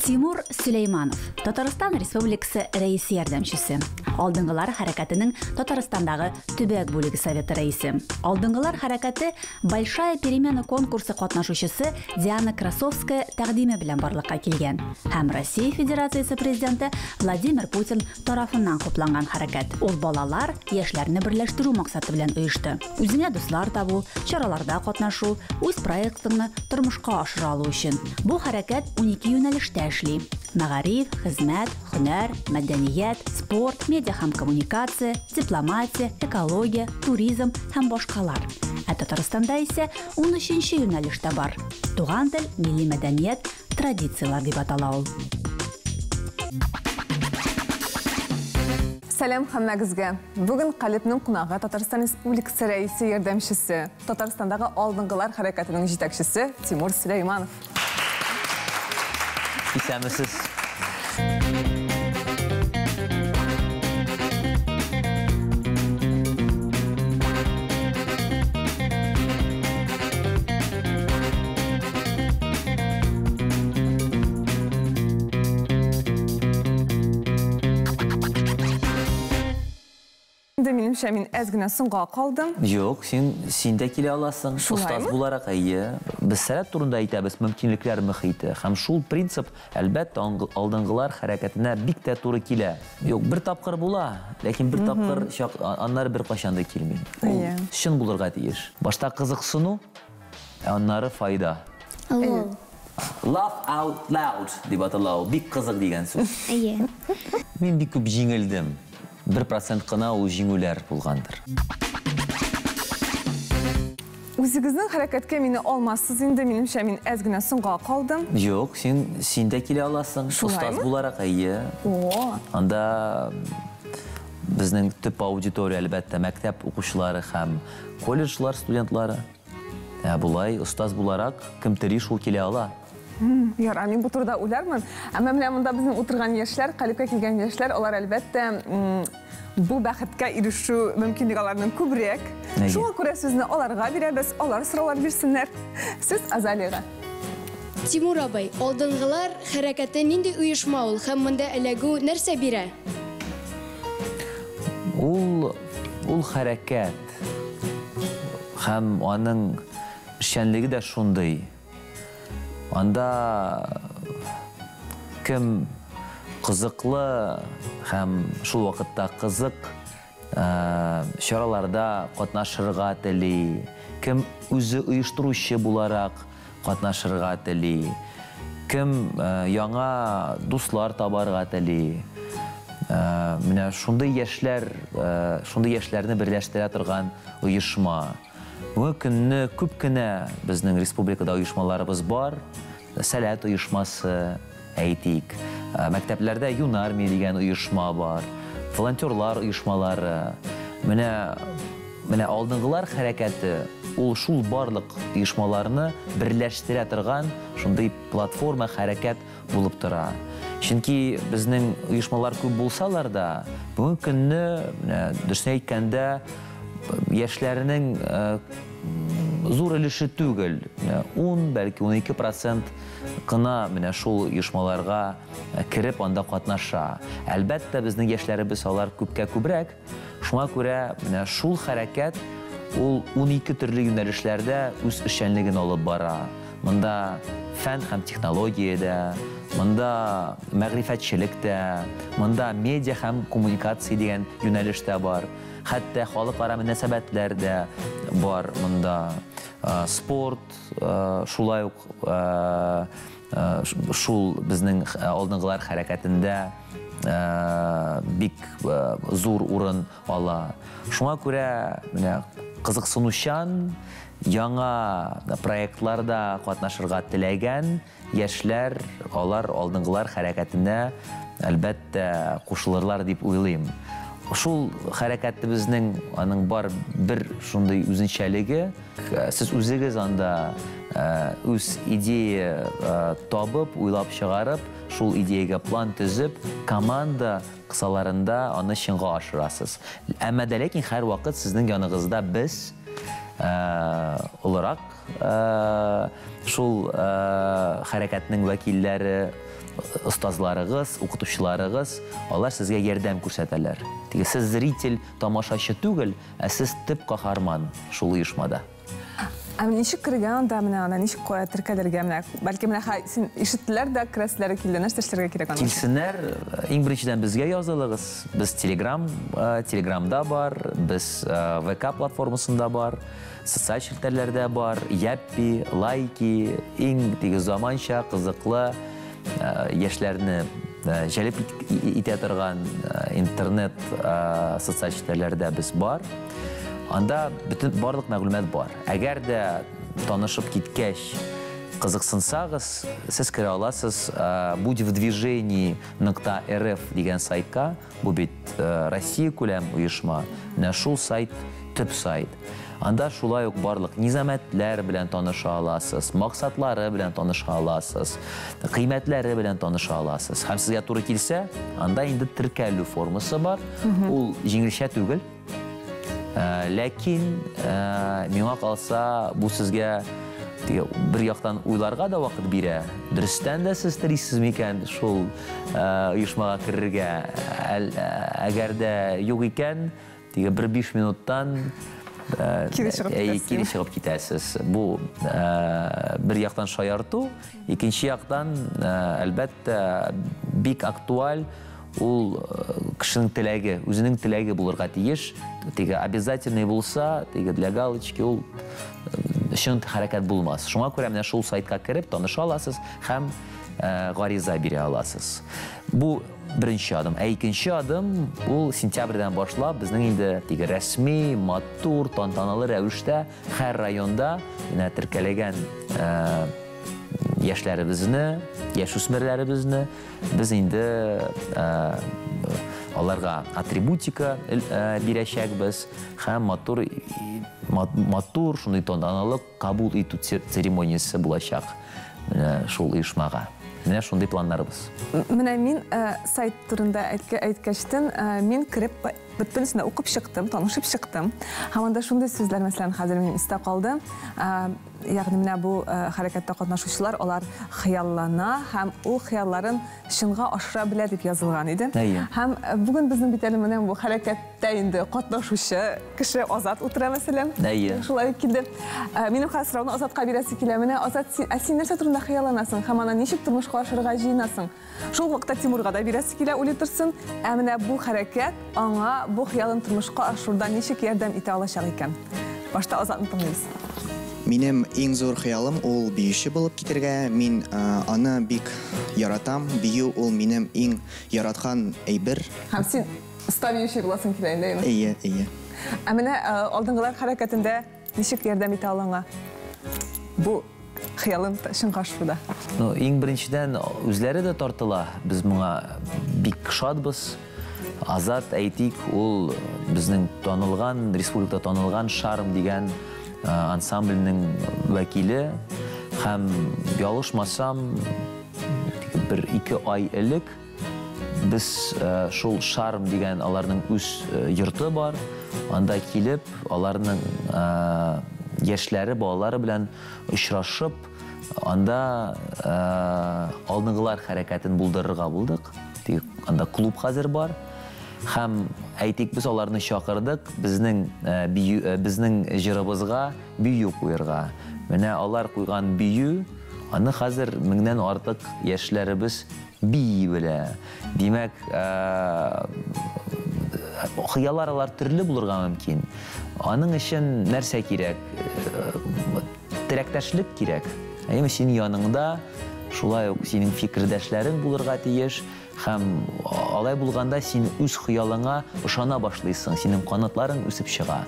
Тимур Сөләйманов, Татарстан Республикасы Рәисе ярдәмчесе, Алдынгылар хәрәкәтенең Татарстандагы төбәк бүлеге советы рәисе. Алдынгылар хәрәкәте Большая перемена конкурсы катнашучысы Диана Красовская тәкъдиме белән барлыкка килгән һәм Россия Федерациясе Президенты Владимир Путин тарафыннан хупланган хәрәкәт. Ул балалар, яшьләрне берләштерү максаты белән оешты. Үзеңә дуслар табу, чараларда катнашу, үз проектыңны тормышка ашыра алу өчен. Бу хәрәкәт 12 юнәлештә эшли. Мәгариф, хезмәт, һөнәр, мәдәният, спорт, медиа һәм коммуникация, дипломатия, экология, туризм һәм башкалар. Ә Татарстанда исә 13 юнәлеш тә бар. Туган тел, милли мәдәният, традицияләр дип атала ул. Сәлам һәммәгезгә. Бүген Калебнең кунагы Татарстан Республикасы Рәисе ярдәмчесе, Татарстандагы алдынгылар хәрәкәтенең җитәкчесе Тимур Сөләйманов. Исәнмесез. Инде минемчә, мин әз генә соңга калдым. Юк, син, син дә килә аласың. Шулаймы? Остаз буларак, әйе. Без сәләт турында әйтәбез, мөмкинлекләр мөхите. Һәм шул принцип, әлбәттә, алдынгылар хәрәкәтенә бик тә туры килә. Юк, бер тапкыр була, ләкин бер тапкыр чак, аннары беркайчан да килми. Ул чын булырга тиеш. Башта кызыксыну, ә аннары файда. Лол. Laugh out loud дип атала ул. Бик кызык дигән сүз. Әйе. Мин бик күп җиңелдем. 1% кына ул җиңүләр булгандыр. Үзегезнең хәрәкәткә мине алмассыз инде, минемчә, мин әз генә соңга калдым. Юк, син, син дә килә аласың. Шулаймы? Остаз буларак, әйе. О! Анда безнең төп аудитория, әлбәттә, мәктәп укучылары һәм колледжлар студентлары. Ә болай, остаз буларак, кем тели, шул килә ала. Ярар, мин бу турыда уйлармын. Әмма менә монда безнең утырган яшьләр, Калебкә килгән яшьләр, алар, әлбәттә, бу бәхеткә ирешү мөмкинлеге аларның күбрәк. Шуңа күрә сүзне аларга бирәбез, алар сораулар бирсеннәр. Сүз Азалиягә. Тимур абый, Алдынгылар хәрәкәте нинди оешма ул һәм монда эләгү нәрсә бирә? Ул, ул хәрәкәт. Һәм аның эшчәнлеге дә шундый. Анда кем кызыклы һәм шул вакытта кызык чараларда катнашырга тели, кем үзе оештыручы буларак катнашырга тели, кем яңа дуслар табарга тели. Менә шундый яшьләр, шундый яшьләрне берләштерә торган оешма. Бүгенге көнне күп кенә безнең республикада оешмаларыбыз бар. Сәләт оешмасы, әйтик. Мәктәпләрдә Юнармия дигән оешма бар. Волонтерлар оешмалары. Менә, менә алдынгылар хәрәкәте ул шул барлык оешмаларны берләштерә торган шундый платформа, хәрәкәт булып тора. Чөнки безнең оешмалар күп булсалар да, бүгенге көнне, менә дөресен әйткәндә, яшьләрнең зур өлеше түгел, менә 10, бәлки 12% кына менә шул оешмаларга кереп анда катнаша. Әлбәттә, безнең яшьләребез алар күпкә күбрәк. Шуңа күрә менә шул хәрәкәт ул 12 төрле юнәлешләрдә үз эшчәнлеген алып бара. Монда фән һәм технология дә, монда мәгърифәтчелек тә, монда медиа һәм коммуникация дигән юнәлеш тә бар. Хәтта халыкара мөнәсәбәтләр дә бар монда. Спорт, шулай ук шул безнең алдынгылар хәрәкәтендә бик зур урын ала. Шуңа күрә менә кызыксынучан, яңа проектларда катнашырга теләгән яшьләр, алар алдынгылар хәрәкәтенә әлбәттә кушылырлар дип уйлыйм. Шул хәрәкәтебезнең аның бар бер шундый үзенчәлеге, сез үзегез анда үз идея табып, уйлап чыгарып, шул идеягә план төзеп, команда кысаларында аны чынга ашырасыз. Әмма дә ләкин һәрвакыт сезнең яныгызда без, олырак шул хәрәкәтнең вәкилләре, остазларыгыз, укытучыларыгыз, алар сезгә ярдәм күрсәтәләр. Теге сез зритель, тамашачы түгел, ә сез төп каһарман шул оешмада. Ә ничек керергә анда, менә ана ничек теркәлергә, менә бәлки менә син ишеттеләр дә керәселәре килде, нәрсә эшләргә кирәк анда? Килсеннәр, иң беренчедән безгә язылыгыз. Без Телеграмда бар, без ВК платформасында бар, социаль челтәрләрдә бар, Яппи, Лайки, иң теге заманча, кызыклы яшьләрне җәлеп итә торган интернет социаль челтәрләрдә без бар. Анда бөтен барлык мәгълүмат бар. Әгәр дә танышып киткәч, кызыксынсагыз, сез керә аласыз будь в движении .рф дигән сайтка. Бу бит Россия күләм оешма. Менә шул сайт төп сайт. Анда шулай ук барлык низамәтләр белән таныша аласыз, максатлары белән таныша аласыз, кыйммәтләре белән таныша аласыз. Һәм сезгә туры килсә, анда инде теркәлү формасы бар. Ул җиңелчә түгел. Ләкин миңа калса, бу сезгә бер яктан уйларга да вакыт бирә. Дөрестән дә сез телисез микән шул оешмага керергә? Әгәр дә юк икән, теге бер 5 минуттан кире чыгып китәсез. Бу бер яктан шаярту, икенче яктан, әлбәттә, бик актуаль. Ул кешенең теләге, үзенең теләге булырга тиеш. Теге обязательный булса, теге для галочки ул чын хәрәкәт булмас. Шуңа күрә менә шул сайтка кереп таныша аласыз һәм гариза бирә аласыз. Бу беренче адым. Ә икенче адым ул сентябрьдән башлап безнең инде теге рәсми, матур, тантаналы рәвештә һәр районда менә теркәлгән яшьләребезне, яшүсмерләребезне без инде аларга атрибутика бирәчәкбез һәм матур шундый тантаналы кабул итү церемониясе булачак менә шул оешмага. Менә шундый планнарыбыз. Менә мин сайт турында әйткәчтен, мин кереп бөтенесен укып чыктым, танышып чыктым. Һәм анда шундый сүзләр, мәсәлән, хәзер минем истә калды. Ягъни менә бу хәрәкәттә катнашучылар, алар хыяллана һәм ул хыялларын чынга ашыра белә дип язылган иде. Һәм бүген безнең бит әле менә бу хәрәкәттә инде катнашучы кеше Азат утыра, мәсәлән. Шулай килде. Минем хәзер сорауны Азатка бирәсе килә. Менә Азат, син нәрсә турында хыялланасың һәм аны ничек тормышка ашырырга җыенасың? Шул вакытта Тимурга да бирәсе килә, уйлый торсын. Ә менә бу хәрәкәт аңа бу хыялын тормышка ашыруда ничек ярдәм итә алачак икән? Башта Азатны тыңлыйбыз. Минем иң зур хыялым ул биюче булып китергә. Мин аны бик яратам. Бию ул минем иң яраткан әйбер. Һәм син оста биюче буласың килә инде, әйеме? Әйе, әйе. Ә менә алдынгылар хәрәкәтендә ничек ярдәм итә ала аңа бу хыялын чынга ашыруда? Ну, иң беренчедән үзләре дә тартыла. Без моңа бик шатбыз. Азат, әйтик, ул безнең танылган, республикада танылган Шарм дигән ансамбльнең вәкиле. Һәм ялгышмасам, 1-2 ай элек без шул Шарм дигән аларның үз йорты бар. Анда килеп, аларның яшьләре, балалары белән очрашып, анда алдынгылар хәрәкәтен булдырырга булдык. Анда клуб хәзер бар. Һәм әйтик, без аларны чакырдык, безнең җырыбызга бию куярга. Менә алар куйган бию, аны хәзер 1000-нән артык яшьләребез бии белә. Димәк, хыяллар алар төрле булырга мөмкин. Аның өчен нәрсә кирәк? Теләктәшлек кирәк. Әйеме, синең яныңда шулай ук синең фикердәшләрең булырга тиеш. Һәм алай булганда син үз хыялыңа ышана башлыйсың, синең канатларың үсеп чыга.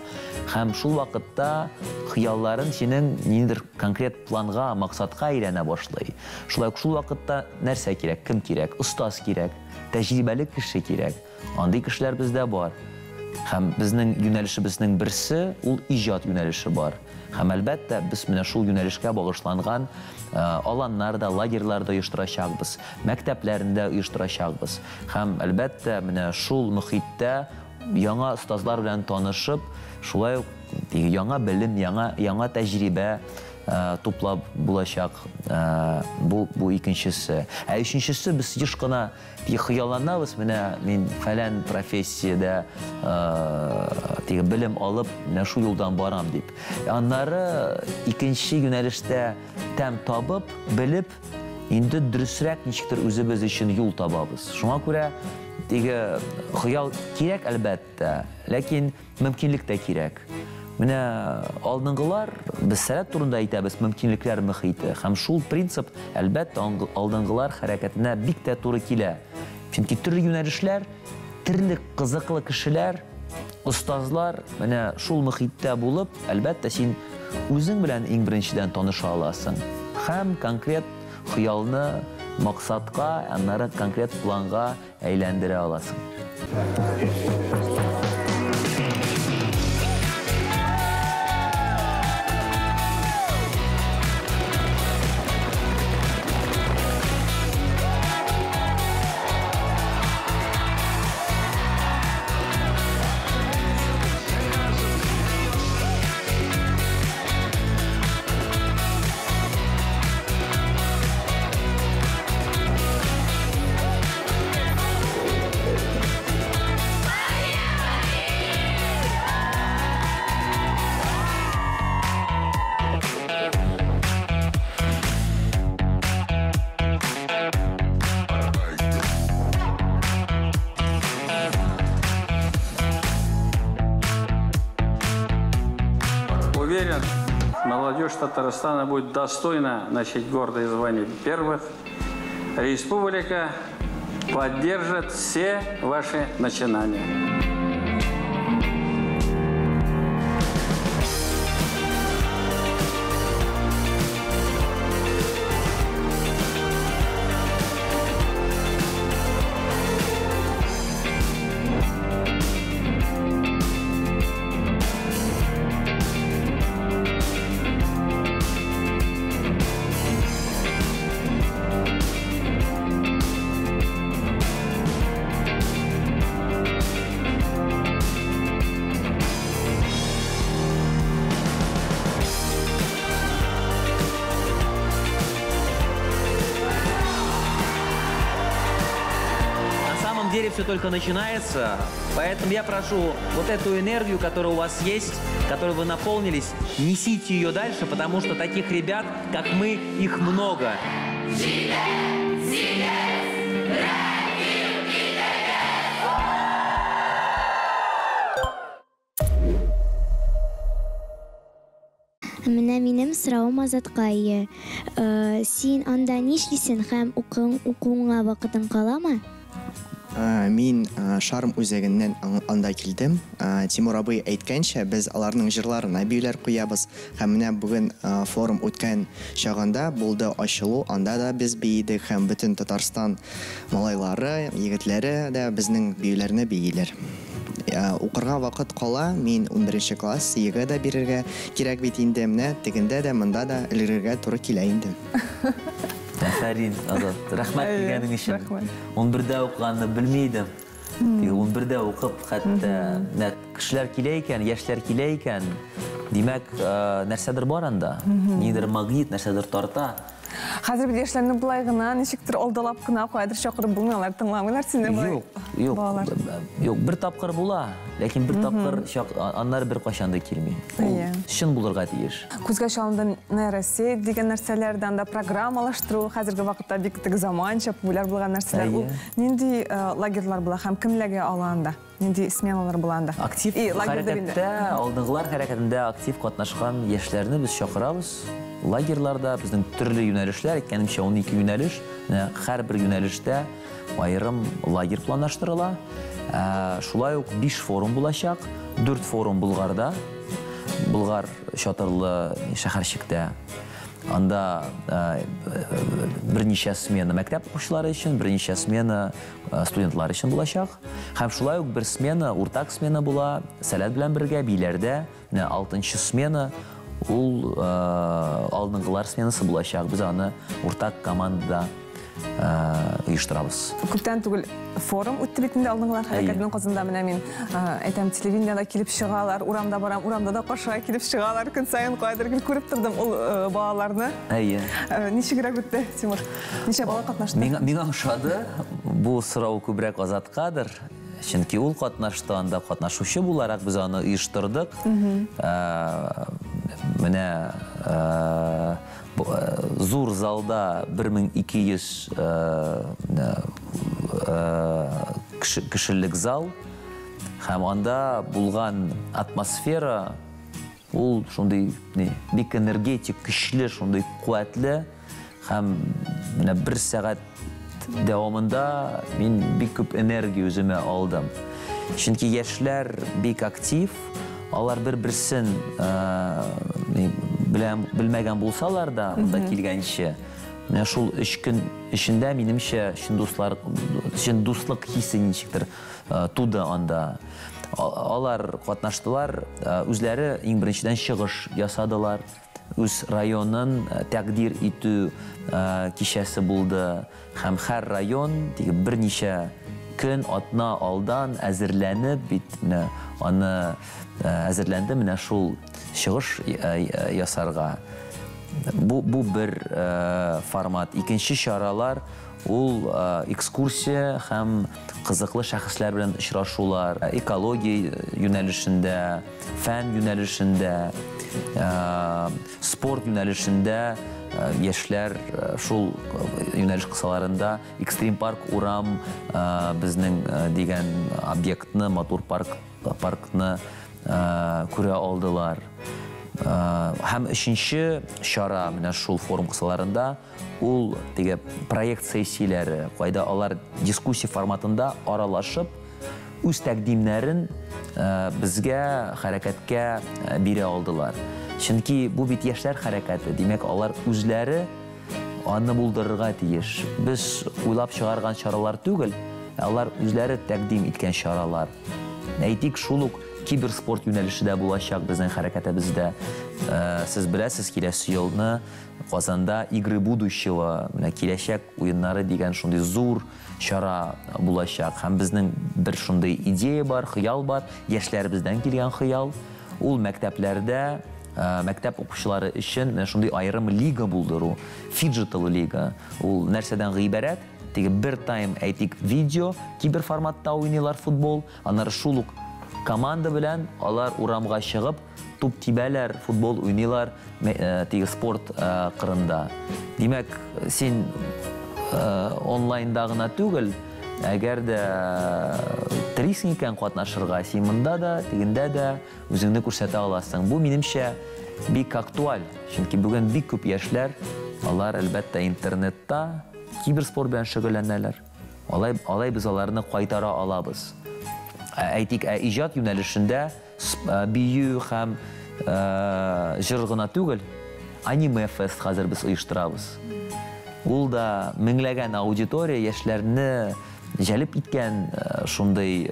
Һәм шул вакытта хыялларың синең ниндидер конкрет планга, максатка әйләнә башлый. Шулай ук шул вакытта нәрсә кирәк, кем кирәк? Остаз кирәк, тәҗрибәле кеше кирәк. Андый кешеләр бездә бар. Һәм безнең юнәлешебезнең берсе ул иҗат юнәлеше бар. Һәм әлбәттә без менә шул юнәлешкә багышланган аланнар да, лагерьлар да оештырачакбыз, мәктәпләрендә оештырачакбыз. Һәм әлбәттә менә шул мөхиттә яңа остазлар белән танышып, шулай ук яңа белем, яңа тәҗрибә туплап булачак. Бу икенчесе. Ә өченчесе, без еш кына хыялланабыз, менә мин фәлән профессиядә теге белем алып, менә шул юлдан барам дип. Аннары икенче юнәлештә тәм табып, белеп, инде дөресрәк ничектер үзебез өчен юл табабыз. Шуңа күрә теге хыял кирәк әлбәттә, ләкин мөмкинлек тә кирәк. Менә алдынгылар, без сәләт турында әйтәбез, мөмкинлекләр мөхите. Һәм шул принцип, әлбәттә, алдынгылар хәрәкәтенә бик тә туры килә. Чөнки төрле юнәлешләр, төрле кызыклы кешеләр, остазлар, менә шул мөхиттә булып, әлбәттә, син үзең белән иң беренчедән таныша аласың. Һәм конкрет хыялны максатка, аннары конкрет планга әйләндерә аласың. Уверен, молодежь Татарстана будет достойна носить гордое звание первых. Республика поддержит все ваши начинания. Все только начинается, поэтому я прошу вот эту энергию, которая у вас есть, которой вы наполнились, несите ее дальше, потому что таких ребят, как мы, их много. Менә минем соравым Азатка. Син анда нишлисең һәм укуыңа вакытың каламы? Мин Шарм үзәгеннән анда килдем. Тимур абый әйткәнчә, без аларның җырларына биюләр куябыз. Һәм менә бүген форум үткән чагында булды ачылу, анда да без биедек һәм бөтен Татарстан малайлары, егетләре дә безнең биюләрне бииләр. Укырга вакыт кала, мин 11 класс, ЕГЭ дә бирергә кирәк бит инде, менә тегендә дә, монда да өлгерергә туры килә инде. Афәрин, Азат, рәхмәт дигәнең өчен. 11-дә укыганны белми идем. 11-дә укып, хәтта кешеләр килә икән, яшьләр килә икән, димәк, нәрсәдер бар анда. Нидер магнит, нәрсәдер тарта. Хәзер бит яшьләрне болай гына, ничектер алдалап кына каядыр чакырып булмый, алар тыңламыйлар сине болай. Юк, юк, юк, бер тапкыр була, ләкин бер тапкыр аннары бер кайчан да килми. Чын булырга тиеш. Күзгә чалынды нейросеть дигән нәрсәләр, анда программалаштыру хәзерге вакытта бик теге заманча популяр булган нәрсәләр. Ул нинди лагерьлар була һәм кемләргә ала анда? Нинди сменалар була анда? Актив хәрәкәттә, алдынгылар хәрәкәтендә актив катнашкан яшьләрне без чакырабыз. Лагерьларда безнең төрле юнәлешләр, әйткәнемчә 12 юнәлеш, һәрбер юнәлештә аерым лагерь планлаштырыла. Шулай ук 5 форум булачак, 4 форум Булгарда, Булгар чатырлы шәһәрчектә. Анда берничә смена мәктәп укучылары өчен, берничә смена студентлар өчен булачак. Һәм шулай ук бер смена, уртак смена була, Сәләт белән бергә Биләрдә, менә 6-нчы смена ул алдынгылар сменасы булачак. Без аны уртак командада оештырабыз. Күптән түгел форум үтте бит инде Алдынгылар хәрәкәтенең Казанда. Менә мин әйтәм, телевидениедә килеп чыгалар, урамда барам, урамда да каршыга килеп чыгалар, көн саен каядыр гел күреп тордым ул балаларны. Әйе. Ничегрәк үтте, Тимур? Ничә бала катнашты? Миңа ошады. Бу сорау күбрәк Азаткадыр. Чөнки ул катнашты анда, катнашучы буларак без аны оештырдык. Менә зур залда 1200 кешелек зал, һәм анда булган атмосфера ул шундый бик энергетик, көчле, шундый куәтле, һәм менә бер сәгать дәвамында мин бик күп энергия үземә алдым. Чөнки яшьләр бик актив, алар бер-берсен белмәгән булсалар да, монда килгәнче, менә шул 3 көн эчендә минемчә чын дуслар, чын дуслык хисе ничектер туды анда. Алар катнаштылар, үзләре иң беренчедән чыгыш ясадылар. Үз районын тәкъдир итү кичәсе булды. Һәм һәр район теге берничә көн, атна алдан әзерләнеп бит менә аны әзерләнде менә шул чыгыш ясарга. Бу бер формат. Икенче чаралар ул экскурсия һәм кызыклы шәхесләр белән очрашулар, экология юнәлешендә, фән юнәлешендә, спорт юнәлешендә яшьләр шул юнәлеш кысаларында экстрим парк урам безнең дигән объектны, матур паркны күрә алдылар. Һәм өченче чара менә шул форум кысаларында ул теге проект сессияләре, кайда алар дискуссия форматында аралашып үз тәкъдимнәрен безгә хәрәкәткә бирә алдылар. Чөнки бу бит яшьләр хәрәкәте, димәк, алар үзләре аны булдырырга тиеш. Без уйлап чыгарган чаралар түгел, алар үзләре тәкъдим иткән чаралар. Әйтик, шул ук киберспорт юнәлеше дә булачак безнең хәрәкәтебездә. Сез беләсез, киләсе елны Казанда Игры будущего, менә киләчәк уеннары дигән шундый зур чара булачак. Һәм безнең бер шундый идея бар, хыял бар, яшьләребездән килгән хыял. Ул мәктәпләрдә, мәктәп укучылары өчен менә шундый аерым лига булдыру, фиджитал лига. Ул нәрсәдән гыйбарәт? Теге бер тайм, әйтик, видео, киберформатта уйныйлар футбол, аннары шул ук команда белән алар урамга чыгып, туп тибәләр, футбол уйныйлар, теге спорт кырында. Димәк, син онлайнда гына түгел, әгәр дә телисең икән катнашырга, син монда да, тегендә дә үзеңне күрсәтә аласың. Бу минемчә бик актуаль, чөнки бүген бик күп яшьләр, алар әлбәттә интернетта киберспорт белән шөгыльләнәләр. Алай без аларны кайтара алабыз. Әйтик, иҗат юнәлешендә бию һәм җыр гына түгел, аниме фест хәзер без оештырабыз. Ул да меңләгән аудитория яшьләрне җәлеп иткән шундый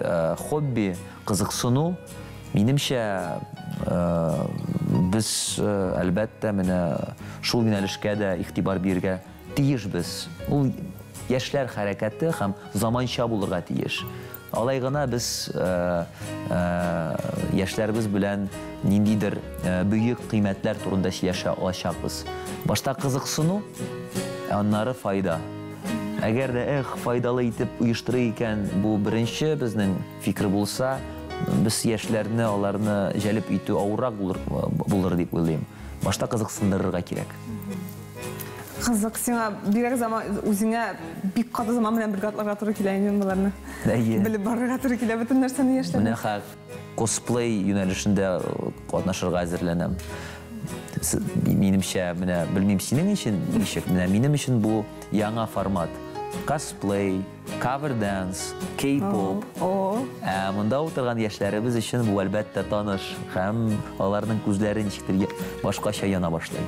хобби, кызыксыну. Минемчә, без әлбәттә менә шул юнәлешкә дә игътибар бирергә тиешбез. Ул яшьләр хәрәкәте һәм заманча булырга тиеш. Алай гына без яшьләребез белән ниндидер бөек кыйммәтләр турында сөйләшә алачакбыз. Башта кызыксыну, аннары файда. Әгәр дә файдалы итеп оештырыр икән, бу беренче безнең фикер булса, без яшьләрне, аларны җәлеп итү авыррак булыр дип уйлыйм. Башта кызыксындырырга кирәк. Кызык, сиңа бирәк заман, үзеңә бик каты заман белән бергә атларга туры килә инде боларны. Әйе. Белеп барырга туры килә бөтен нәрсәне яшьләрне. Менә хәзер косплей юнәлешендә катнашырга әзерләнәм. Минемчә, менә белмим синең өчен ничек, менә минем өчен бу яңа формат. Косплей, кавер данс, кей-поп. Монда утырган яшьләребез өчен бу әлбәттә таныш һәм аларның күзләре ничектер башкача яна башлый.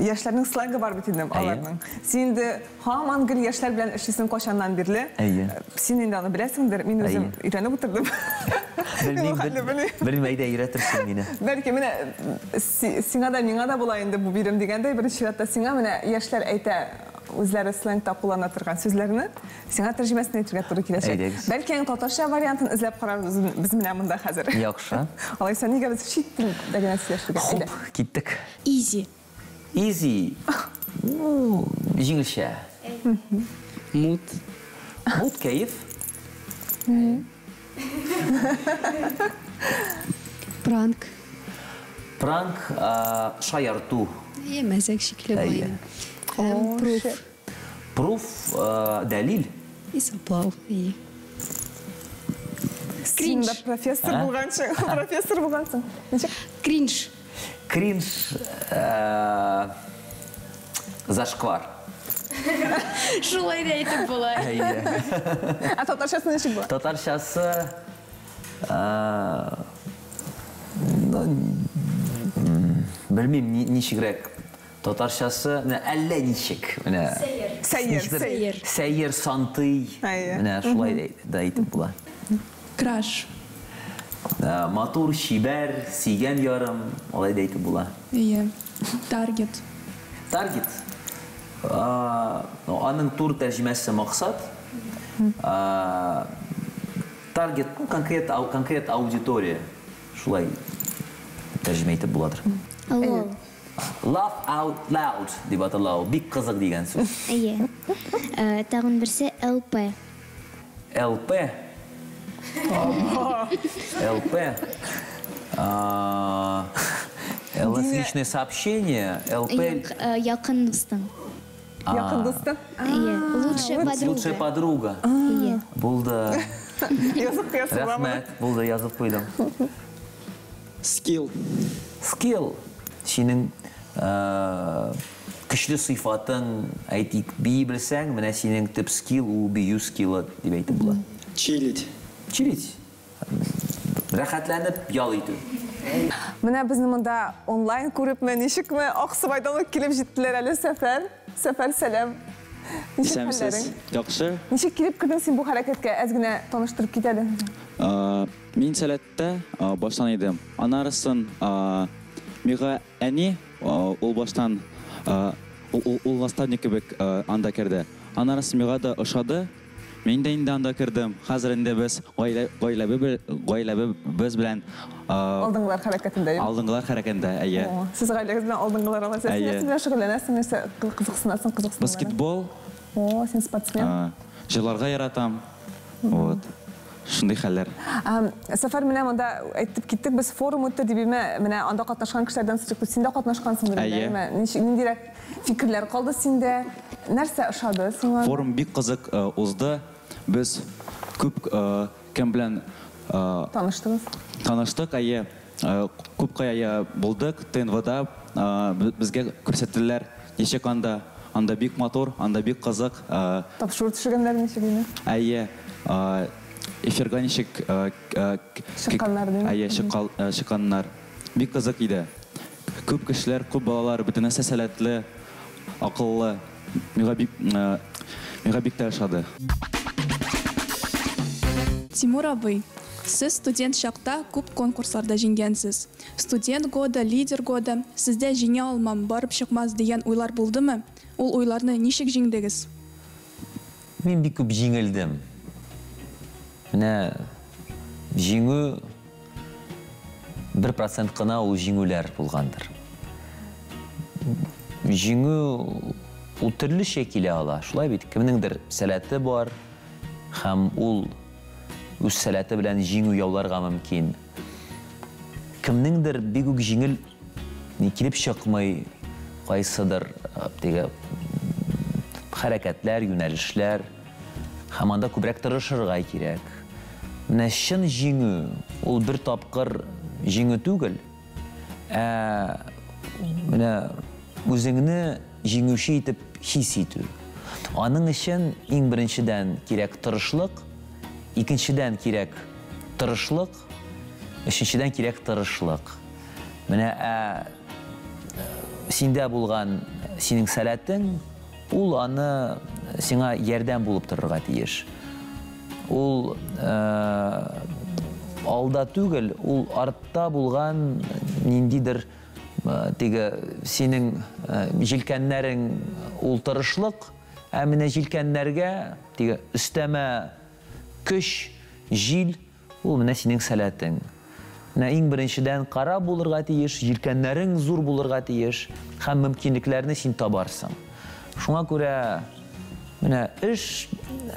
Яшьләрнең сленгы бар бит инде аларның. Син инде һаман гел яшьләр белән эшлисең кайчаннан бирле. Әйе. Син инде аны беләсеңдер, мин үзем өйрәнеп утырдым. Белмим, белмим, әйдә өйрәтерсең мине. Бәлки менә сиңа да, миңа да була инде бу бирем дигәндәй, беренче чиратта сиңа менә яшьләр әйтә үзләре сленгта куллана торган сүзләрне, сиңа тәрҗемәсен әйтергә туры киләчәк. Бәлки аның татарча вариантын эзләп карарбыз без менә монда хәзер. Яхшы. Алайса нигә без чит телдә генә сөйләшергә? Хуп, киттек. Изи. Изи. Ну, җиңелчә. Мут. Мут, кәеф. Пранк. Пранк, шаярту. Әйе, мәзәк шикле була. Әйе. Һәм пруф. Пруф, дәлил. Исаплау, әйе. Син дә профессор булгансың, профессор булгансың. Ничек? Кринж. Кринж, зашквар. Шулай да әйтеп була. Әйе. Ә татарчасы ничек була? Татарчасы, белмим, ничегрәк. Татарчасы, менә әллә ничек, менә. Сәер. Сәер. Сәер, сантый. Менә шулай да әйтеп була. Краш. Матур, чибәр, сөйгән ярым, алай да әйтеп була. Әйе. Таргет. Таргет. Аның тур тәрҗемәсе максат. Таргет, конкрет аудитория. Шулай тәрҗемә итеп буладыр. Лол. Laugh out loud дип атала ул. Бик кызык дигән сүз. Әйе. Тагын берсе ЛП. ЛП. ЛП. Личное сообщение. ЛП. Якын дустың. Якын дустың? Әйе. Лучшая подруга. Лучшая подруга. Әйе. Булды. Язып куясың. Рәхмәт. Булды, язып куйдым. Скилл. Скилл. Синең көчле сыйфатың, әйтик, бии белсәң, менә синең төп скилл ул бию скиллы дип әйтеп була. Чилить. Чилить. Рәхәтләнеп ял итү. Менә безне монда онлайн күрепме, ничекме, Аксубайдан ук килеп җиттеләр әле Сәфәр. Сәфәр, сәлам. Ничек Исәнмесез. Яхшы. Ничек килеп кердең син бу хәрәкәткә? Әз генә таныштырып кит әле. Мин Сәләттә баштан идем. Анарысын миңа әни ул баштан ул наставник кебек анда керде. Анарысы миңа да ошады. Мин дә инде анда кердем. Хәзер инде без гаиләбез белән Алдынгылар хәрәкәтендә. Алдынгылар хәрәкәтендә, әйе. Сез гаиләгез белән алдынгылар аласыз. Син нәрсә белән шөгыльләнәсең, нәрсә кызыксынасың, кызыксыналарың? Баскетбол. О, син спортсмен. Җырларга яратам. Вот. Шундый хәлләр. Сәфәр, менә монда әйтеп киттек, без форум үтте дип, менә анда катнашкан кешеләрдән сорыйк, син дә катнашкансыңдыр инде, әйеме? Ниндирәк фикерләр калды синдә? Нәрсә ошады сиңа? Форум бик кызык узды. Без күп кем белән таныштыгыз? Таныштык, әйе. Күп кая булдык, ТНВда безгә күрсәттеләр, ничек анда. Анда бик матур, анда бик кызык. Тапшыру төшергәннәр ничек инде? Әйе. Эфирга ничек чыкканнар, димме? Әйе, чыкканнар. Бик кызык иде. Күп кешеләр, күп балалар, бөтен нәрсә сәләтле, акыллы. Миңа бик тә ошады. Тимур абый, сез студент чакта күп конкурсларда җиңгәнсез. Студент года, лидер года, сездә җиңә алмам, барып чыкмас дигән уйлар булдымы? Ул уйларны ничек җиңдегез? Мин бик күп җиңелдем. Менә җиңү 1% кына ул җиңүләр булгандыр. Җиңү ул төрлечә килә ала. Шулай бит, кемнеңдер сәләте бар һәм ул үз сәләте белән җиңү яуларга мөмкин. Кемнеңдер бик үк җиңел килеп чыкмый, кайсыдыр теге хәрәкәтләр, юнәлешләр. Һәм анда күбрәк тырышырга кирәк. Менә чын җиңү ул бер тапкыр җиңү түгел, ә менә үзеңне җиңүче итеп хис итү. Аның өчен иң беренчедән кирәк тырышлык, икенчедән кирәк тырышлык, өченчедән кирәк тырышлык. Менә синдә булган синең сәләтең, ул аны сиңа ярдәм булып торырга тиеш. Ул алда түгел, ул артта булган ниндидер теге синең җилкәннәрең ул тырышлык, ә менә җилкәннәргә теге өстәмә көч, җил, ул менә синең сәләтең. Менә иң беренчедән кара булырга тиеш, җилкәннәрең зур булырга тиеш һәм мөмкинлекләрне син табарсың. Шуңа күрә менә эш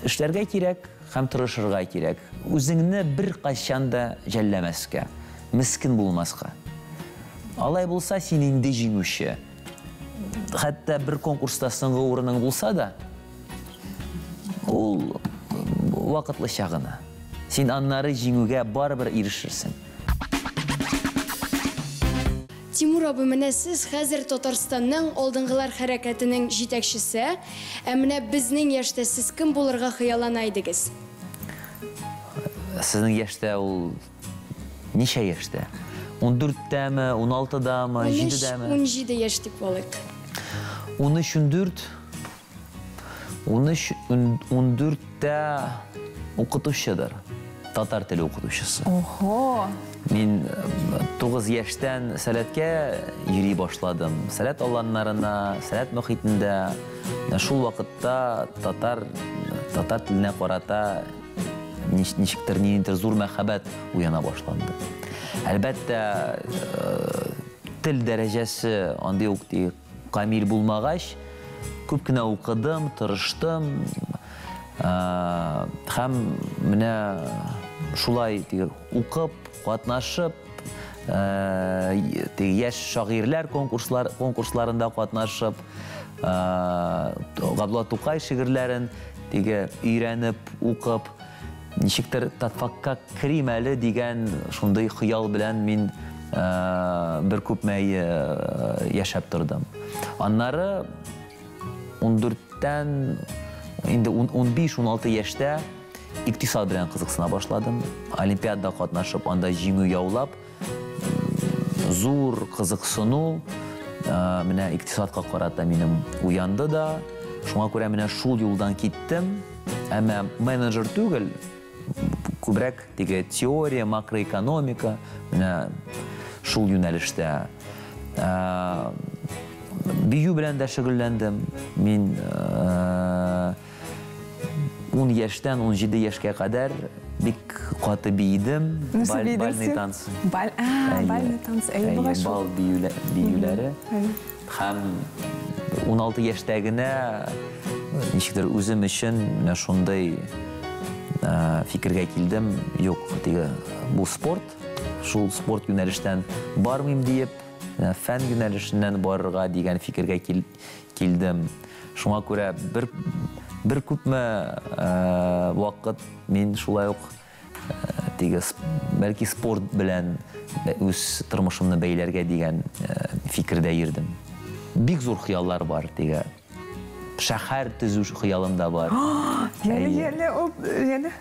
эшләргә кирәк һәм тырышырга кирәк. Үзеңне беркайчан да жәлләмәскә, мескен булмаска. Алай булса, син инде җиңүче. Хәтта бер конкурста соңгы урының булса да, ул вакытлыча гына. Син аннары җиңүгә барыбер ирешерсең. Тимур абый, менә сез хәзер Татарстанның Алдынгылар хәрәкәтенең җитәкчесе. Ә менә безнең яшьтә сез кем булырга хыяллана идегез? Сезнең яшьтә ул ничә яшьтә? 14-тәме, 16-дамы, 7-дәме? 13-17 яшь дип алыйк. 13-14 13-14-тә укытучыдыр. Татар теле укытучысы. Охо! Мин 9 яшьтән сәләткә йөри башладым. Сәләт аланнарына, сәләт мөхитендә. Шул вакытта татар татар теленә карата ничектер ниндидер зур мәхәббәт уяна башланды. Әлбәттә, тел дәрәҗәсе андый ук камил булмагач, күп кенә укыдым, тырыштым. Һәм менә шулай укып, катнашып, яшь шагыйрьләр конкурсларында катнашып, Габдулла Тукай шигырьләрен теге өйрәнеп, укып, ничектер татфакка керим әле дигән шундый хыял белән мин бер күпме яшәп тордым. Аннары 14-тән инде 15-16 яшьтә икътисад белән кызыксына башладым. Олимпиадада катнашып, анда җиңү яулап, зур кызыксыну менә икътисадка карата минем уянды да. Шуңа күрә менә шул юлдан киттем. Әмма менеджер түгел, күбрәк теге теория, макроэкономика, менә шул юнәлештә. Бию белән дә шөгыльләндем. Мин 10 яшьтән 17 яшькә кадәр бик каты биедем. Бальный танцы. Бальный танцы. Бал биюләре. Һәм 16 яшьтә генә ничектер үзем өчен менә шундый фикергә килдем. Юк, теге бу спорт, шул спорт юнәлештән бармыйм диеп, фән юнәлешеннән барырга дигән фикергә килдем. Шуңа күрә бер күпме вакыт мин шулай ук теге бәлки спорт белән үз тормышымны бәйләргә дигән фикердә йөрдем. Бик зур хыяллар бар, теге шәһәр төзү хыялым да бар. Яле, ул яле.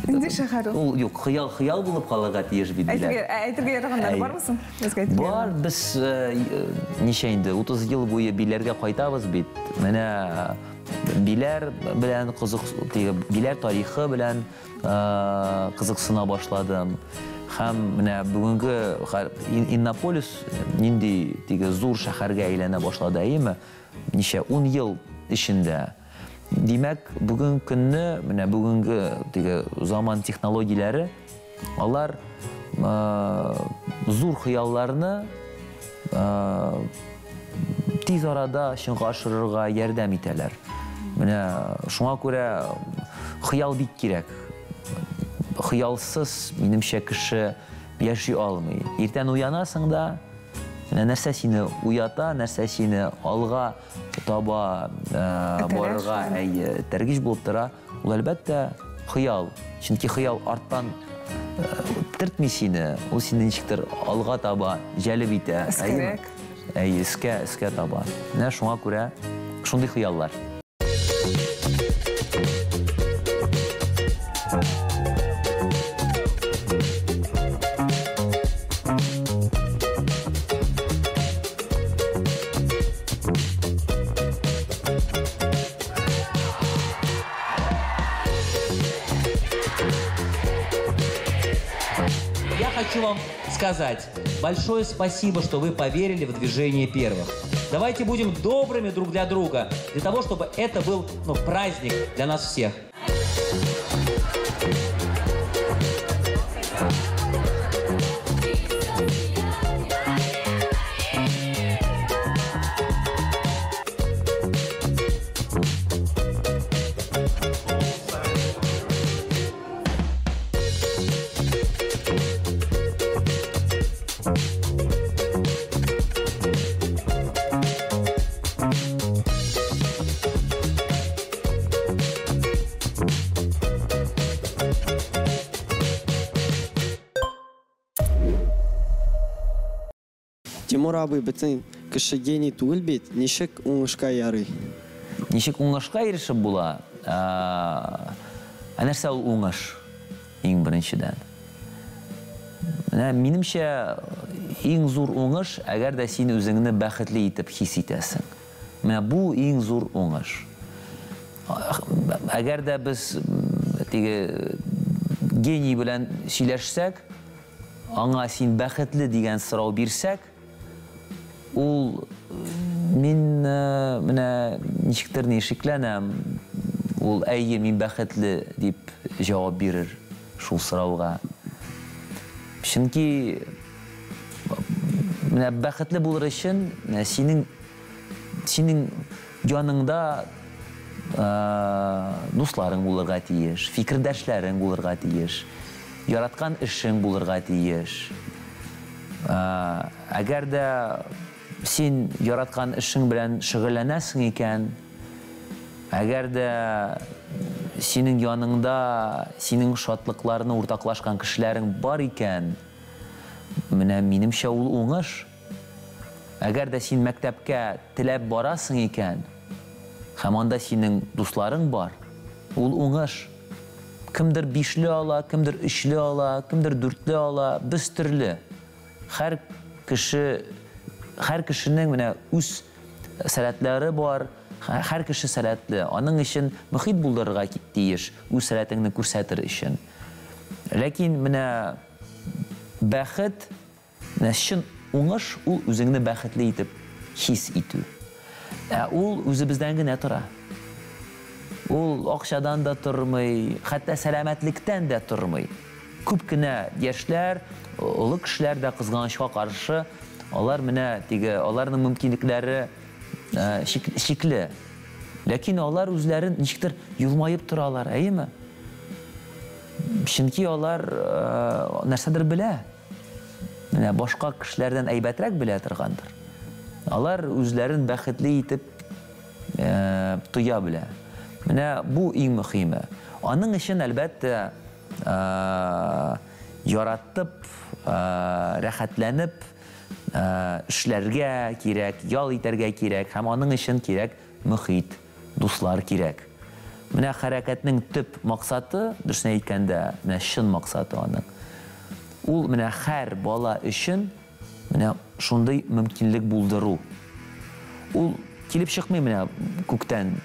Инде шәһәр ул. Ул юк, хыял булып калырга тиеш бит диләр. Әйтергә яраганнар бармы соң? Бар, без ничә инде 30 ел буе Биләргә кайтабыз бит. Менә Биләр белән кызык, Биләр тарихы белән кызыксына башладым. Һәм менә бүгенге Иннополис нинди теге зур шәһәргә әйләнә башлады, әйеме? Ничә 10 ел эчендә. Димәк, бүген көнне, менә бүгенге теге заман технологияләре, алар зур хыялларны тиз арада чынга ашырырга ярдәм итәләр. Менә шуңа күрә хыял бик кирәк. Хыялсыз, минемчә, кеше яши алмый. Иртән уянасың да, менә нәрсә сине уята, нәрсә сине алга таба барырга этәргеч булып тора, ул әлбәттә хыял. Чөнки хыял арттан тертми сине, ул сине ничектер алга таба җәлеп итә. Эскәрәк. Әйе, эскә таба. Менә шуңа күрә шундый хыяллар. хочу вам сказать большое спасибо, что вы поверили в движение первых. Давайте будем добрыми друг для друга, для того, чтобы это был, ну, праздник для нас всех. Тимур абый, бөтен кеше гений түгел бит, ничек уңышка ярый? Ничек уңышка ирешеп була? Ә нәрсә ул уңыш? Иң беренчедән. Менә минемчә, иң зур уңыш, әгәр дә син үзеңне бәхетле итеп хис итәсең. Менә бу иң зур уңыш. Әгәр дә без теге гений белән сөйләшсәк, аңа син бәхетле дигән сорау бирсәк, ул мин менә ничектер ни шикләнәм, ул әйе, мин бәхетле дип җавап бирер шул сорауга. Чөнки менә бәхетле булыр өчен менә синең яныңда дусларың булырга тиеш, фикердәшләрең булырга тиеш, яраткан эшең булырга тиеш. Әгәр дә син яраткан эшең белән шөгыльләнәсең икән, әгәр дә синең яныңда синең шатлыкларны уртаклашкан кешеләрең бар икән, менә минемчә ул уңыш. Әгәр дә син мәктәпкә теләп барасың икән, һәм анда синең дусларың бар, ул уңыш. Кемдер бишле ала, кемдер өчле ала, кемдер дүртле ала, без төрле. Һәр кеше, һәр кешенең менә үз сәләтләре бар, һәр кеше сәләтле. Аның өчен мөхит булдырырга тиеш, үз сәләтеңне күрсәтер өчен. Ләкин менә бәхет, менә чын уңыш ул үзеңне бәхетле итеп хис итү. Ә ул үзебездән генә тора. Ул акчадан да тормый, хәтта сәламәтлектән дә тормый. Күп кенә яшьләр, олы кешеләр дә кызганычка каршы, алар менә теге, аларның мөмкинлекләре шикле. Ләкин алар үзләрен ничектер елмаеп торалар, әйеме? Чөнки алар нәрсәдер белә. Менә башка кешеләрдән әйбәтрәк белә торгандыр. Алар үзләрен бәхетле итеп тоя белә. Менә бу иң мөһиме. Аның өчен әлбәттә яратып, рәхәтләнеп эшләргә кирәк, ял итәргә кирәк һәм аның өчен кирәк мөхит, дуслар кирәк. Менә хәрәкәтнең төп максаты, дөресен әйткәндә, менә чын максаты аның. Ул менә һәр бала өчен менә шундый мөмкинлек булдыру. Ул килеп чыкмый менә күктән,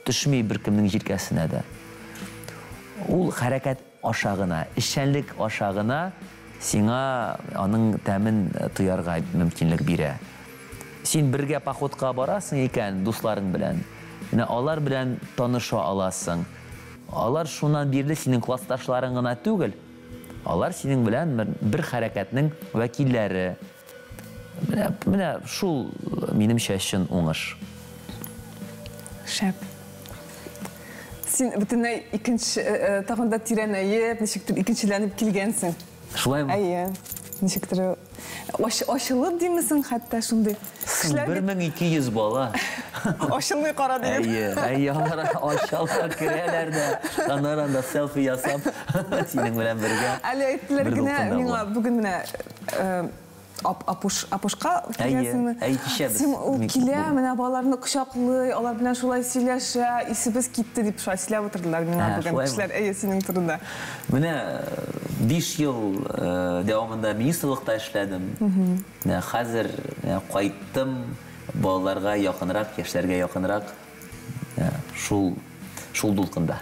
төшми беркемнең җилкәсенә дә. Ул хәрәкәт аша гына, эшчәнлек аша гына сиңа аның тәмен тоярга мөмкинлек бирә. Син бергә походка барасың икән дусларың белән, менә алар белән таныша аласың. Алар шуннан бирле синең классташларың гына түгел, алар синең белән бер хәрәкәтнең вәкилләре. Менә шул минемчә чын уңыш. Шәп. Син бөтенләй икенче тагын да тирәнәеп, ничектер икенчеләнеп килгәнсең. Шулаймы? Әйе. Ничектер ачылып димесең хәтта шундый. 1200 бала. Ачылмый кара дигән. Әйе, әйе, алар ачалар, керәләр дә, аннары анда селфи ясап, синең белән бергә. Әле әйттеләр генә миңа бүген менә Апушка киләсеңме? Әйе, кичә без. Син ул килә, менә балаларны кочаклый, алар белән шулай сөйләшә, исебез китте дип шулай сөйләп утырдылар миңа бүген кешеләр. Әйе, синең турында. Менә 5 ел дәвамында министрлыкта эшләдем. Менә хәзер кайттым, балаларга якынрак, яшьләргә якынрак, шул дулкында.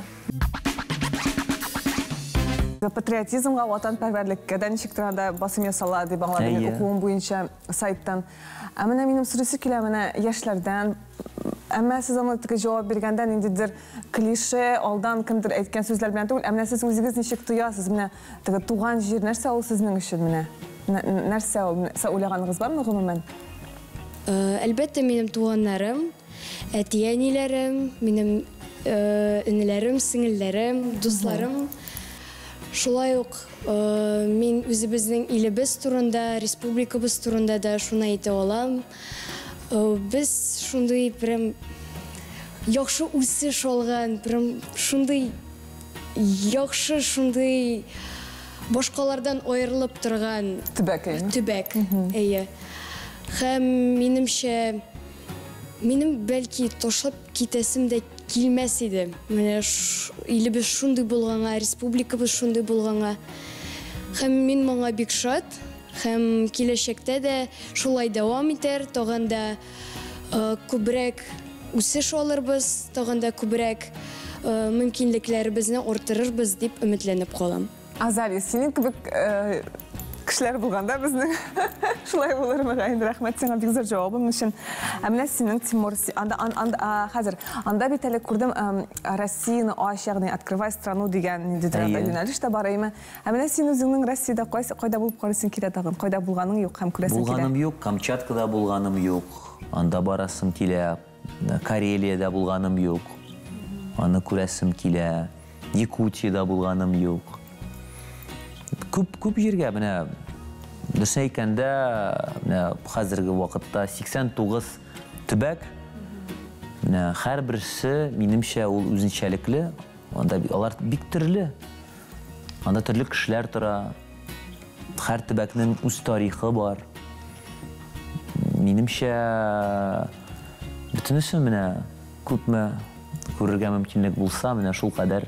Патриотизмга, ватанпәрвәрлеккә дә ничектер анда басым ясала дип аңладым мин укуым буенча сайттан. Ә менә минем сорыйсы килә менә яшьләрдән, әмма сез аны теге җавап биргәндә ниндидер клише, алдан кемдер әйткән сүзләр белән түгел, ә менә сез үзегез ничек тоясыз, менә теге туган җир нәрсә ул сезнең өчен менә? Нәрсә ул? Сез уйлаганыгыз бармы гомумән? Әлбәттә, минем туганнарым, әти-әниләрем, минем энеләрем, сеңелләрем, дусларым. Шулай ук мин үзебезнең илебез турында, республикабыз турында да шуны әйтә алам. Без шундый прям яхшы үсеш алган, прям шундый яхшы, шундый башкалардан аерылып торган төбәк, төбәк, әйе. Һәм минемчә, минем бәлки ташлап китәсем дә килмәс иде. Менә илебез шундый булганга, республикабыз шундый булганга. Һәм мин моңа бик шат. Һәм киләчәктә дә шулай дәвам итәр, тагын да күбрәк үсеш алырбыз, тагын да күбрәк мөмкинлекләребезне арттырырбыз дип өметләнеп калам. Азалия, синең кебек кешеләр булганда безнең шулай булыр мөгаен. Рәхмәт сиңа бик зур җавабың өчен. Ә менә синең, Тимур, анда, анда, хәзер, анда бит әле күрдем, Россияне ач, ягъни открывай страну дигән ниндидер анда юнәлеш тә бар, әйме? Ә менә син үзеңнең Россиядә кайсы, кайда булып карыйсың килә тагын? Кайда булганың юк һәм күрәсең килә? Булганым юк, Камчаткада булганым юк. Анда барасым килә. Карелиядә булганым юк. Аны күрәсем килә. Якутиядә булганым юк. Күп, күп җиргә менә дөресен әйткәндә, менә хәзерге вакытта 89 төбәк, менә һәрберсе, минемчә, ул үзенчәлекле. Анда алар бик төрле. Анда төрле кешеләр тора. Һәр төбәкнең үз тарихы бар. Минемчә, бөтенесе менә күпме күрергә мөмкинлек булса, менә шул кадәр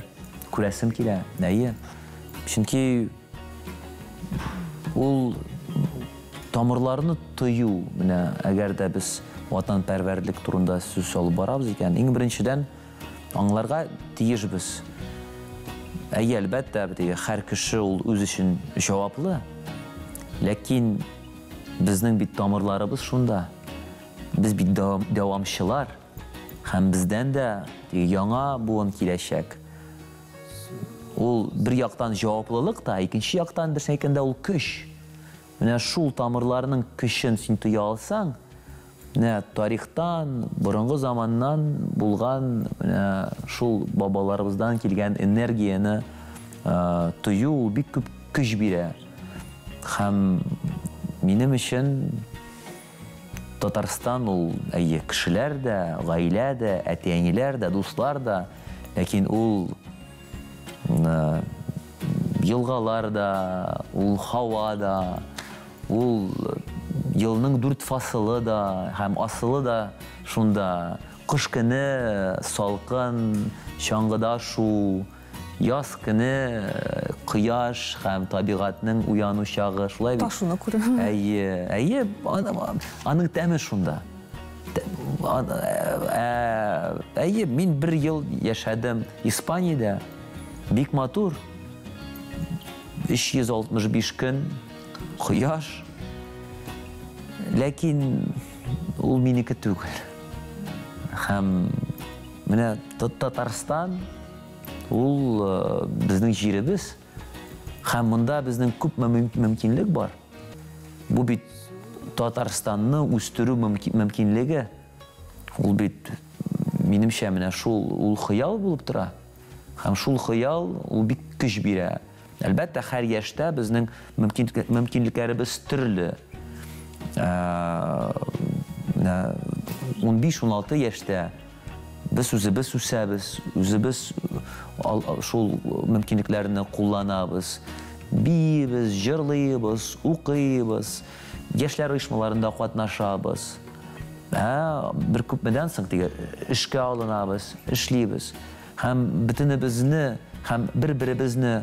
күрәсем килә. Әйе. Чөнки ул тамырларны тою, менә әгәр дә без ватанпәрвәрлек турында сүз алып барабыз икән, иң беренчедән аңларга тиешбез. Әйе, әлбәттә, һәр кеше ул үз өчен җаваплы. Ләкин безнең бит тамырларыбыз шунда. Без бит дәвамчылар. Һәм бездән дә яңа буын киләчәк. Ул бер яктан җаваплылык та, икенче яктан дөресен әйткәндә ул көч. Менә шул тамырларның көчен син тоя алсаң, менә тарихтан, борынгы заманнан булган, менә шул бабаларыбыздан килгән энергияне тою ул бик күп көч бирә. Һәм минем өчен Татарстан ул, әйе, кешеләр дә, гаилә дә, әти-әниләр дә, дуслар да, ләкин ул елгалар да, ул һава да, ул елның дүрт фасылы да һәм асылы да шунда. Кыш көне салкын, чаңгыда шу, яз көне кояш һәм табигатьнең уяну чагы, шулай бит? Ташуны күрү. Әйе, әйе, аның тәме шунда. Әйе, мин бер ел яшәдем Испаниядә. Бик матур. 365 көн кояш. Ләкин ул минеке түгел. Һәм менә Татарстан ул безнең җиребез. Һәм монда безнең күпме мөмкинлек бар. Бу бит Татарстанны үстерү мөмкинлеге. Ул бит, минемчә, менә шул ул хыял булып тора. Һәм шул хыял ул бик көч бирә. Әлбәттә, һәр яшьтә безнең мөмкинлекләребез төрле. 15-16 яшьтә без үзебез үсәбез, үзебез шул мөмкинлекләрне кулланабыз. Биибез, җырлыйбыз, укыйбыз, яшьләр оешмаларында катнашабыз. Бер күпмедән соң теге эшкә алынабыз, эшлибез. Һәм бөтенебезне, һәм бер-беребезне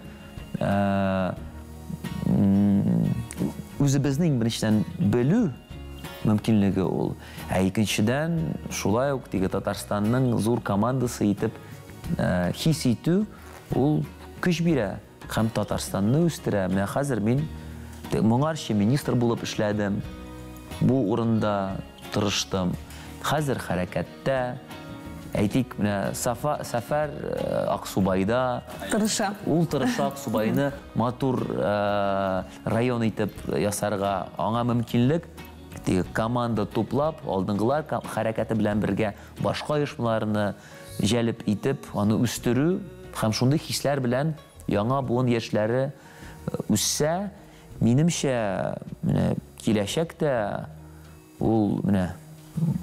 үзебезне иң беренчедән белү мөмкинлеге ул. Ә икенчедән, шулай ук теге Татарстанның зур командасы итеп хис итү ул көч бирә. һәм Татарстанны үстерә. Менә хәзер мин моңарчы министр булып эшләдем. Бу урында тырыштым. Хәзер хәрәкәттә. Әйтик, менә Сафа, Сәфәр Аксубайда. Тырыша. Ул тырыша Аксубайны матур район итеп ясарга. Аңа мөмкинлек теге команда туплап, алдынгылар хәрәкәте белән бергә башка оешмаларны җәлеп итеп, аны үстерү һәм шундый хисләр белән яңа буын яшьләре үссә, минемчә, менә киләчәктә ул менә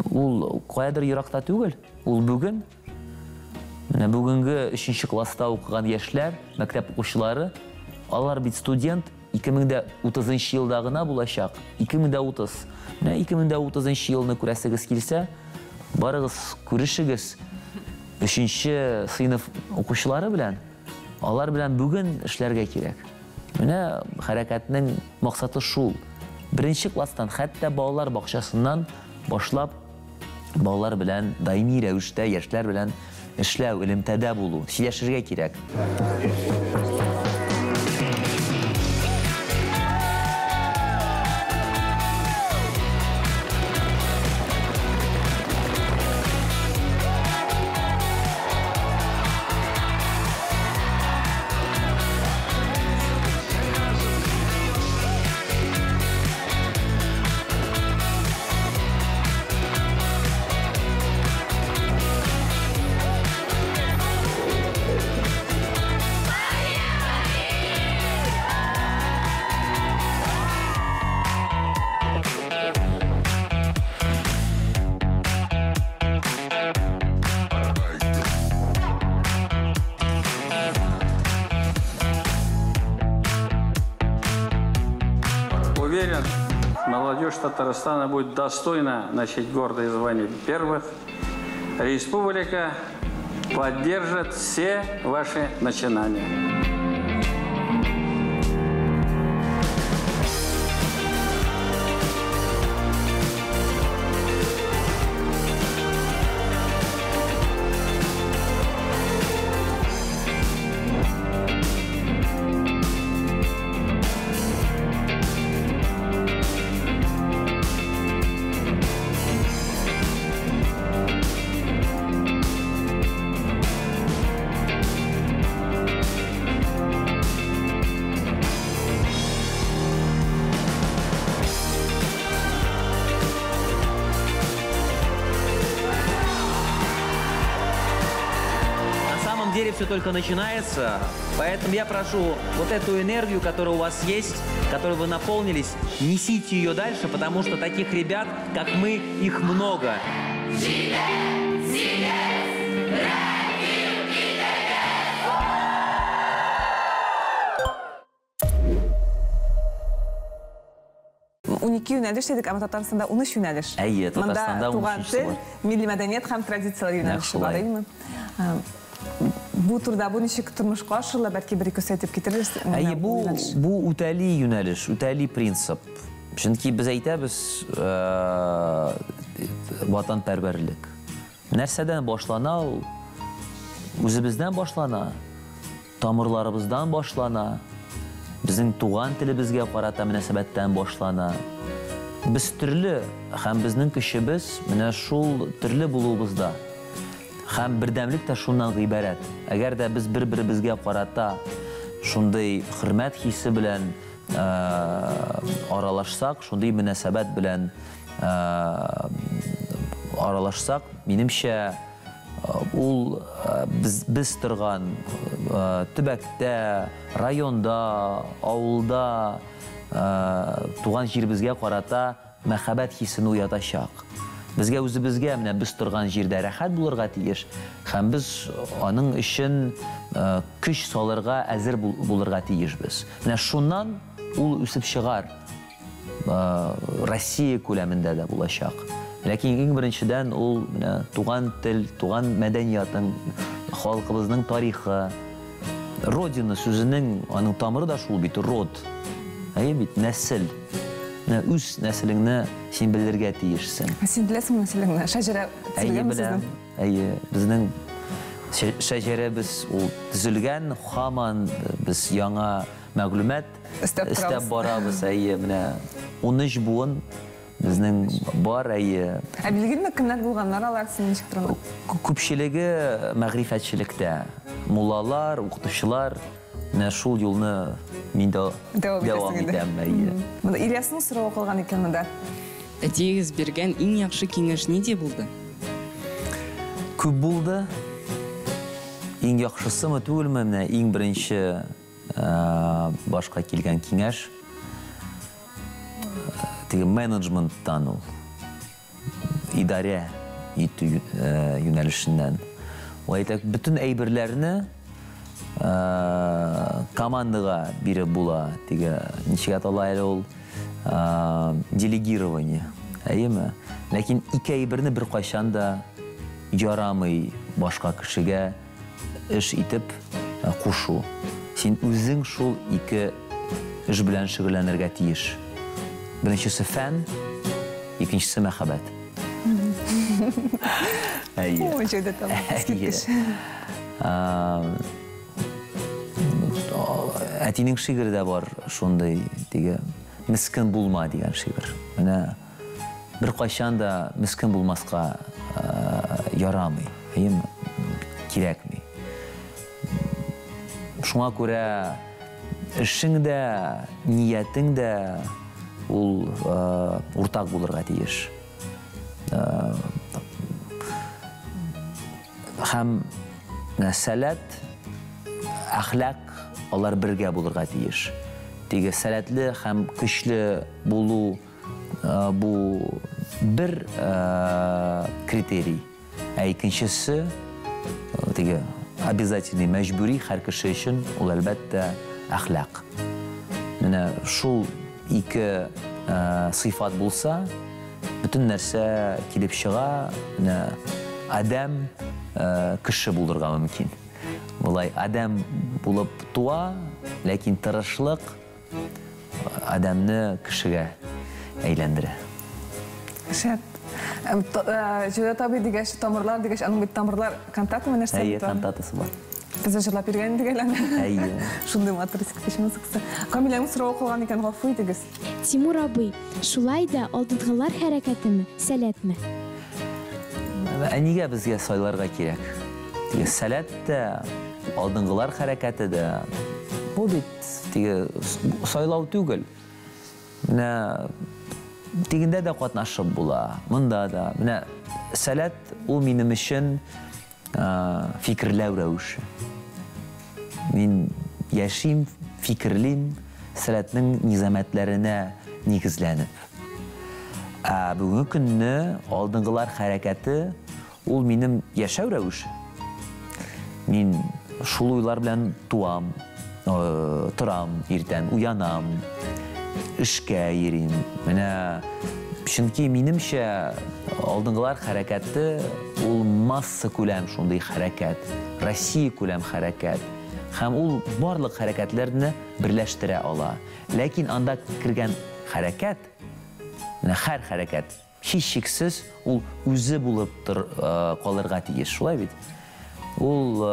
ул каядыр еракта түгел, ул бүген. Менә бүгенге 3 класста укыган яшьләр, мәктәп укучылары, алар бит студент 2030 елда гына булачак. 2030. Менә 2030 елны күрәсегез килсә, барыгыз күрешегез 3 сыйныф укучылары белән. Алар белән бүген эшләргә кирәк. Менә хәрәкәтнең максаты шул. 1 класстан, хәтта балалар бакчасыннан башлап балалар белән даими рәвештә яшьләр белән эшләү, элемтәдә булу, сөйләшергә кирәк. Уверен, молодежь Татарстана будет достойна носить гордое звание первых. Республика поддержит все ваши начинания. Все только начинается, поэтому я прошу вот эту энергию, которая у вас есть, которой вы наполнились, несите ее дальше, потому что таких ребят, как мы, их много. 12 юнәлеш дедек, әмма Татарстанда 13 юнәлеш. Әйе, Татарстанда 13 бар. Милли мәдәният һәм традицияләр юнәлеше бар, әйеме? Бу турда бу ничек тормышка ашырыла, бәлки бер ике сүз әйтеп китерерсез? Әйе, бу үтәли юнәлеш, үтәли принцип. Чөнки без әйтәбез, ватанпәрвәрлек. Нәрсәдән башлана ул? Үзебездән башлана, тамырларыбыздан башлана, безнең туган телебезгә карата мөнәсәбәттән башлана. Без төрле һәм безнең көчебез менә шул төрле булуыбызда. Һәм бердәмлек тә шуннан гыйбарәт. Әгәр дә без бер-беребезгә карата шундый хөрмәт хисе белән аралашсак, шундый мөнәсәбәт белән аралашсак, минемчә, ул без торган төбәктә, районда, авылда туган җиребезгә карата мәхәббәт хисен уятачак. Безгә үзебезгә менә без торган җирдә рәхәт булырга тиеш, һәм без аның өчен көч салырга әзер булырга тиешбез. Менә шуннан ул үсеп чыгар, Россия күләмендә дә булачак. Ләкин иң беренчедән ул менә туган тел, туган мәдәниятың, халкыбызның тарихы, Родина сүзенең аның тамыры да шул бит, род. Әйе бит, нәсел. Үз нәселеңне син белергә тиешсең. Ә син беләсеңме нәселеңне? Шәҗәрә Әйе, төзелгәнме беләм. сезнең? Әйе, безнең Шәҗәрәбез ул төзелгән, һаман без яңа мәгълүмат өстәп барабыз. Әйе, менә 13 буын безнең бар, әйе. Ә билгелеме, кемнәр булганнар алар, син ничек торган? Күпчелеге мәгърифәтчелектә. Муллалар, укытучылар, менә шул юлны мин дә дәвам итәм, әйе. Монда Ильясның соравы калган икән монда. Әтиегез биргән иң яхшы киңәш нинди булды? Күп булды. Иң яхшысымы, түгелме, менә иң беренче башка килгән киңәш теге менеджменттан ул, идарә итү юнәлешеннән. Ул әйтә, бөтен әйберләрне командага биреп була, теге ничек атала әле ул, делегирование, әйеме? Ләкин ике әйберне беркайчан да ярамый башка кешегә эш итеп кушу. Син үзең шул ике эш белән шөгыльләнергә тиеш. Беренчесе фән, икенчесе мәхәббәт. Әйе. Ой, Җәүдәт абый, искиткеч. Әтинең шигыре дә бар шундый, теге мескен булма дигән шигырь. Менә беркайчан да мескен булмаска ярамый, әйеме? Кирәкми. Шуңа күрә эшең дә, ниятең дә ул уртак булырга тиеш. Һәм сәләт, әхлак алар бергә булырга тиеш. Теге сәләтле һәм көчле булу бу бер критерий, ә икенчесе теге обязательный, мәҗбүри һәр кеше өчен ул әлбәттә әхлак. Менә шул ике сыйфат булса, бөтен нәрсә килеп чыга, менә адәм кеше булырга мөмкин. Болай адәм булып туа, ләкин тырышлык адәмне кешегә әйләндерә. Шәп. Җәүдәт абый дигәч, тамырлар дигәч, аның бит тамырлар кантатамы нәрсә? Әйе, кантатасы бар. Без дә җырлап йөргән идек әле аны. Әйе. Шундый матур искиткеч музыкасы. Камиләнең соравы калган икән, гафу итегез. Тимур абый, шулай да алдынгылар хәрәкәтеме, сәләтме? Ә нигә безгә сайларга кирәк? Теге сәләт тә, алдынгылар хәрәкәте дә. Бу бит теге сайлау түгел. Менә тегендә дә катнашып була, монда да. Менә сәләт ул минем өчен фикерләү рәвеше. Мин яшим, фикерлим сәләтнең низамәтләренә нигезләнеп. Ә бүгенге көнне алдынгылар хәрәкәте ул минем яшәү рәвеше. Мин шул уйлар белән туам, торам иртән, уянам, эшкә йөрим. Менә чөнки минемчә алдынгылар хәрәкәте ул масса күләм шундый хәрәкәт, Россия күләм хәрәкәт. Һәм ул барлык хәрәкәтләрне берләштерә ала. Ләкин анда кергән хәрәкәт, менә һәр хәрәкәт һичшиксез ул үзе булып калырга тиеш, шулай бит? Ул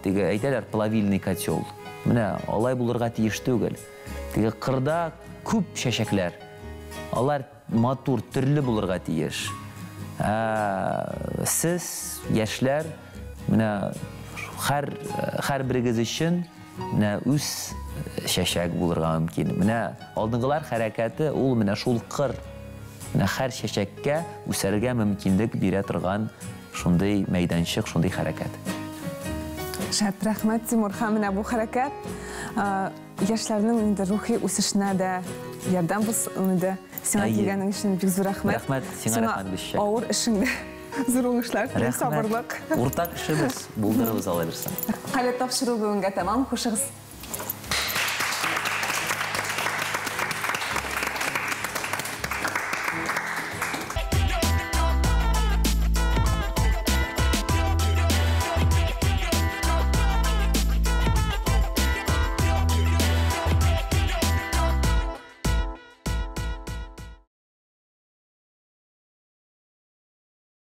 теге әйтәләр плавильный котел. Менә алай булырга тиеш түгел. Теге кырда күп чәчәкләр. Алар матур, төрле булырга тиеш. Ә сез, яшьләр, менә һәр берегез өчен менә үз чәчәк булырга мөмкин. Менә алдынгылар хәрәкәте ул менә шул кыр. Менә һәр чәчәккә үсәргә мөмкинлек бирә торган шундый мәйданчык, шундый хәрәкәт. Шәп, рәхмәт, Тимур. Һәм менә бу хәрәкәт яшьләрнең инде рухи үсешенә дә ярдәм булсын иде. Сиңа килгәнең өчен бик зур рәхмәт. Рәхмәт, сиңа рәхмәт, Гөлчәчәк. Авыр эшеңдә зур уңышлар телим, сабырлык. Уртак эшебез, булдырырбыз алай булса. Калеб тапшыру бүгенгә тәмам. Хушыгыз.